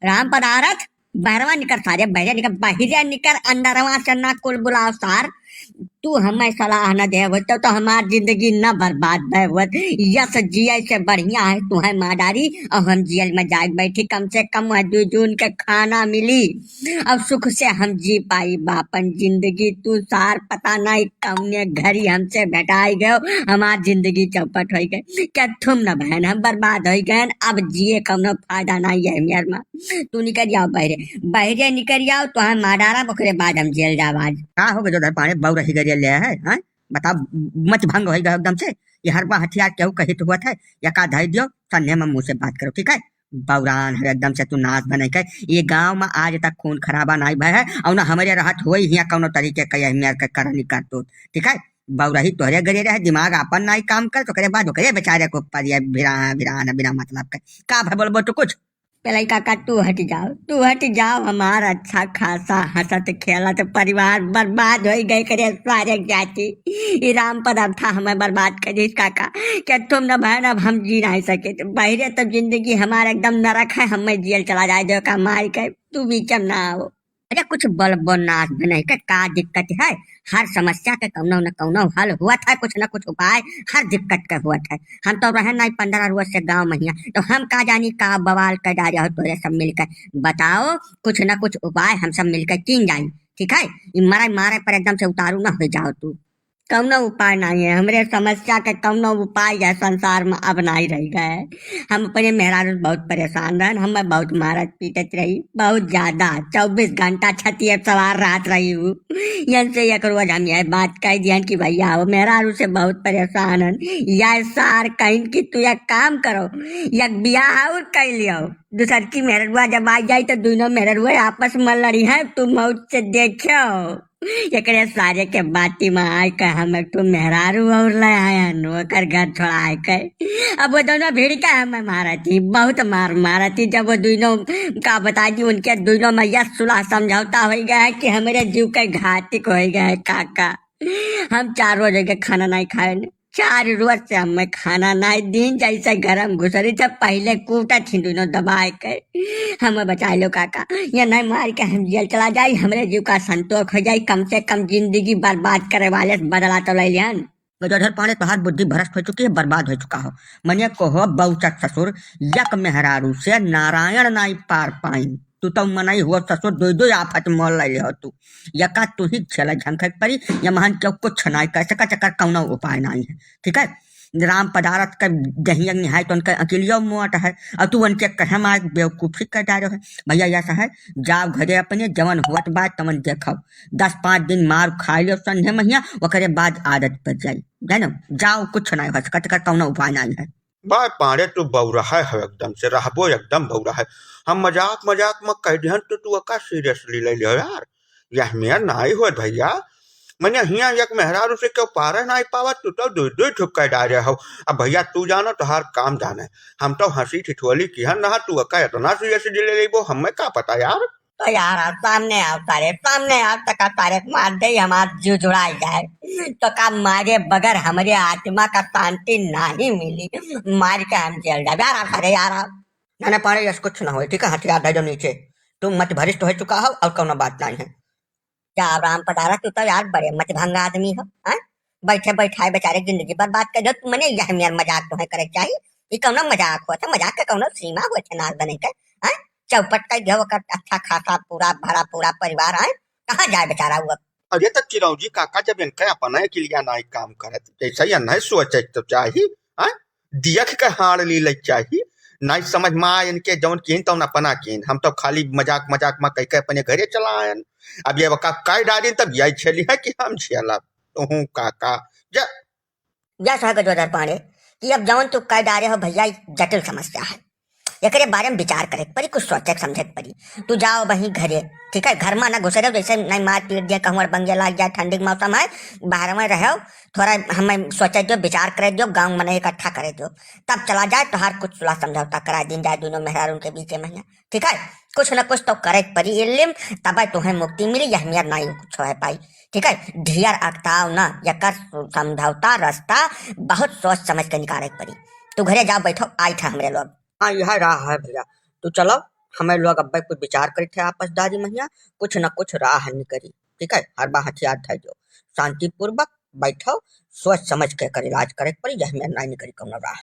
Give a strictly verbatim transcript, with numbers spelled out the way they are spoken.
राम पदारथ, बहरवा निकर सारे, बहरे निकर, बहरे निकर, अंदरवा से ना कुल बुलाओ सार। तू हमें सलाह न दे होत तो, तो हमार जिंदगी न बर्बाद भय होत। यस जिए से बढ़िया है तू है मार डारी, और हम जेल में जाए बैठी, कम से कम वह दो जून के खाना मिली, अब सुख से हम जी पाई बापन जिंदगी। तू सार पता नहीं कौने घड़ी हमसे भेटाई गयो, हमार जिंदगी चौपट हो गई। क्या तुम न बहन, हम बर्बाद हो गए, अब जिए कौनो फायदा नहीं है मेर में। तू निकर जाओ बहरे, बहरे निकर जाओ, तो हम मार डारब, ओकरे बाद हम जेल जाब आज। का हो गजोधर पांड़े, बौरही गरिया ले है, हैं? बता, मत भंग होई गयो एकदम से। ये हरबा हथियार केहू कहित हुआ था, या का धई दियो, सन्ने में मुंह से बात करो, ठीक है? बौरान है एकदम से तू नास बने के। ये गांव में आज तक खून खराबा नाई भय है, और ना हमरे रहत होई हियां कौनो तरीके का यह मेर के करनी करतूत, ठीक है? बौरही तोहरे गरिया रहे, दिमाग आपन नाई काम कर, तो ओकरे बाद ओकरे बेचारे को ऊपर ये भिरा, भिरा, बिना मतलब के। का भय बोलबो तू कुछ? पेलाई काका, तू हट जाओ, तू हट जाओ, हमार अच्छा खासा हंसत खेलत परिवार बर्बाद होई गए करे सारे जाति। ई राम पदार्था हमें बर्बाद कर दिस काका, क्या तुम न बहन, अब हम जी नहीं सके। बहरे तब जिंदगी हमार एकदम नरक है, हमें जेल चला जाए दो का मार के, तू बीच में ना आओ। अरे कुछ बोलबो नास भी नहीं के, का दिक्कत है? हर समस्या के कौनो न कौनो हल हुआ था, कुछ न कुछ उपाय हर दिक्कत के हुआ था। हम तो रहे नहीं पंद्रह रोज से गांव में हियां, तो हम का जानी का बवाल कर डारे हो तोरे सब मिलकर। बताओ, कुछ न कुछ उपाय हम सब मिलकर कीन जाई, ठीक है? ई मरे मारे पर एकदम से उतारू ना हो जाओ तू। कौनो उपाय नहीं है, हमरे समस्या के कौनो उपाय यह संसार में अब नहीं रह गए। हम अपने मेहरारू से बहुत परेशान रहन, हमें बहुत मारत पीटत रही, बहुत ज्यादा, चउबीस घंटा छतिए सवार रहत रही हूँ। यन से एक रोज हम यह बात कह दियन कि भैया हो, मेहरारू से बहुत परेशान हन, यह सार कहिन कि तू एक काम करो, एक बियाह और कर लियो, दूसर की मेहररुआ जब आ जाई तो दोनों मेहररुआ आपस में लड़ी है, तू मौत से देखियो। एकरे सारे के बाती में आए के हम एक ठो मेहरारू और ले आयन, ओकर घर छोड़ाए के। अब वो दोनों भिड़ के हमें मारती, बहुत मार मारती। जब वो दोनों का बता दी, उनके दोनों में यह सुलह समझौता हो गया है कि हमरे जीव के घातिक हो गया है काका। हम चार रोज के खाना नहीं खाए, चार रोज से हमें खाना नहीं दीन, जैसे घर में घुसरी जब पहले कूटत ही दोनों दबाए के। हमें बचाए लो काका, ये नहीं मार के हम जेल चला जाई, हमरे जीव का संतोष हो जाई, कम से कम जिंदगी बर्बाद करे वाले से बदला तो ले लियन। गजोधर पांड़े, तोहार बुद्धि भ्रष्ट हो चुकी है, बर्बाद हो चुका हो। मने को हो बौचक ससुर, यक मेहरारू से नारायण नाई पार पाइन। तू तो मनई हुआ ससुर, दो दो आफत मोल ले हो तू। यका तू ही झेला झंखक परी, या महन क्यों कुछ नाई कर सका, चकर कौनो उपाय नाई है, ठीक है? राम पदारथ का दहिया निहाय तो उनका अकेलियो मोट है, और तू उनके कहे मार बेवकूफी कर डालो है। भैया ऐसा है, जाओ घरे अपने, जवन हुआ तो बात तवन देखो, दस पाँच दिन मार खाए लो संझे महिया, ओकरे बाद आदत पड़ जाई, जानो? जाओ, कुछ नाई हो सका, चकर कौनो उपाय नाई है। भाई पांड़े, तू बौरा है, है एकदम से, रहबो एकदम बौरा है। हम मजाक मजाक में कह दिहन तो तू ओका seriously ले लियो यार। यह मेर नाई होत भैया। मने हियां एक मेहरारू से क्यों पारे नाई पावत, तू तो दुई दुई ठुक कह डारे हो। अब भैया तू जानो, तोहार काम जाने। हम तो हंसी ठिठोली किहन, ना तू ओका इतना seriously ले लेबो, हमें का पता यार। तो यार, आ सामने आओ सारे, सामने आओ, तका सारे मार दे, हमार जीव जुड़ाई जाए। तो का मारे बगैर हमरे आत्मा का शांति नहीं मिली, मार के हम जेल जाए। यार, आ सारे, यार, आओ। ना, ना, पाड़े, यस कुछ ना होए, ठीक है? हथियार दे दो नीचे, तुम मत भ्रष्ट हो चुका हो और कौनो बात नहीं है। क्या राम पधारा, तू तो यार बड़े मत भंगा आदमी हो, हैं? बैठे बैठाए बेचारे जिंदगी बर्बाद कर दो, मने यह मेर मजाक तुम्हें करे चाहिए? ये कौनो मजाक होता? मजाक का कौनो सीमा होता नार बने के, हैं? चौपट कर दियो ओकर अच्छा खासा पूरा भरा पूरा परिवार, हैं? कहाँ जाए बेचारा वो? अरे तो चिरौंजी काका, जब इनका अपना अकिलिया नाई काम करत, जैसे ये नहीं सोचे तो चाही, हैं? दियख के हार ली ले चाही, नाई समझ में आए इनके, जौन कीन तौन अपना कीन, हम तो खाली मजाक मजाक में कह के अपने घरे चला आयन। अब ये वका कह डालिन तब यही छेली है कि हम छेलब। तू काका, जा। जस है गजोधर पांड़े कि अब जौन तू कह डारे हो भैया, ई जटिल समस्या है, एकरे बारे में विचार करे के पड़ी, कुछ सोचे के समझे के पड़ी। तू जाओ वहीं घरे, ठीक है, घर में ना घुसे रहो, जैसे नहीं मार पीट दिया, कहूँ बंगे लाग जाए, ठंडी के मौसम है, बाहर में रहो, थोड़ा हमें सोचे दो, विचार करे दो, गाँव में इकट्ठा करे दो, तब चला जाए, तोहार कुछ सुलह समझौता करा दीन जाए दोनों मेहरारून के बीच में, ठीक है? कुछ न कुछ तो करे के पड़ी इल्लिम, तबे तुम्हें मुक्ति मिली, यह मेर नाई कुछ है पाई, ठीक है? ढियर अकताव ना, यकर समझौता रास्ता बहुत सोच समझ के निकाले के पड़ी। तू घरे जाओ, बैठो, आई था हमरे लोग। हाँ, यह राह है भैया, तू चलो, हमें लोग अब्बे कुछ विचार करित है आपस दादी महिया, कुछ न कुछ राह निकरी। ठीक है, हर बार हथियार धर दो, शांतिपूर्वक बैठो, सोच समझ के कर इलाज करे के पड़ी, यह में नहीं निकरी कौनो राह।